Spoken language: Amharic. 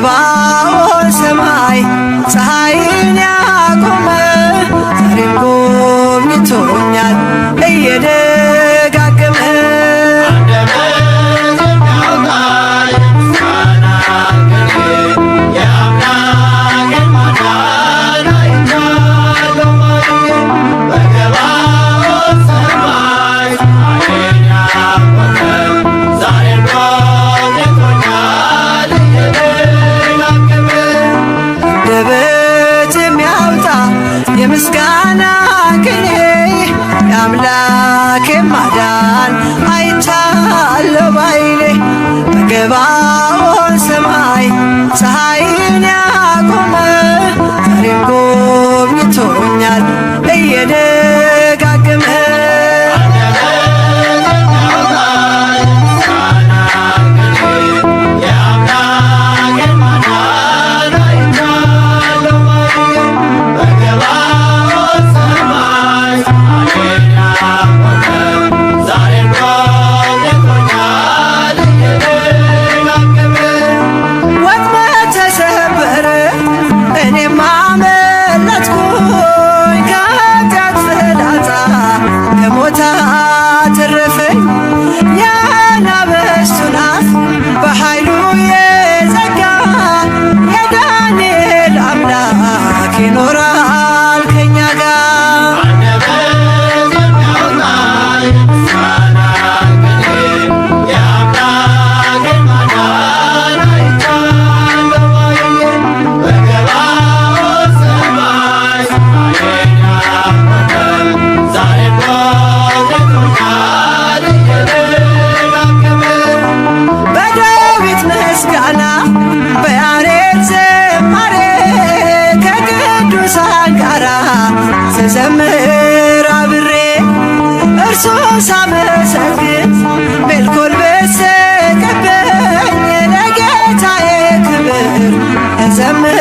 በገባኦን ሰማይ ፀሐይን ያቆመ ዛሬም ጎብኝቶኛል እየደጋገመ። አንደበት የሚያወጣ የምስጋና ቅኔ፣ የአምላኬን ማዳን አይቻለሁ ባይኔ። በገባኦን ሰማይ ፀሐይን ያቆመ ዛሬም ጎብኝቶኛል እየደጋገመ። አንደበት የሚያወጣ የምስጋና ቅኔ፣ የአምላኬን ማዳን አይቻለሁ ባይኔ። በገባኦን ሰማይ ፀሐይን ያቆመ ዛሬም ጎብኝቶኛል እየደጋገመ። አንደበት የሚያወጣ የምስጋና ቅኔ፣ የአምላኬን ማዳን አይቻለሁ ባይኔ። በገባኦን ሰማይ ፀሐይን ያቆመ ዛሬም ጎብኝቶኛል እየደጋገመ። ወጥመድ ተሰበረ፣ እኔም አመለጥኩኝ፣ ከኃጢአት ፍላጻ ከሞት አተረፈኝ። የአናብስቱን አፍ በኃይሉ የዘጋ የዳንኤል አምላክ ይኖራል ከኛ ጋር። አንደበት የሚያወጣ የምስጋና ቅኔ፣ የአምላኬን ማዳን አይቻለሁ ባይኔ። በገባኦን ሰማይ ፀሐይን ያቆመ ዛሬም ጎብኝቶኛል እየደጋገመ። በዳዊት ምስጋና በያሬድ ዝማሬ ከቅዱሳን ጋራ ስዘምር አብሬ፣ እርሱን ሳመሰግን ሜልኮል ብትስቅብኝ ለጌታዬ ክብር እዘምራለሁ።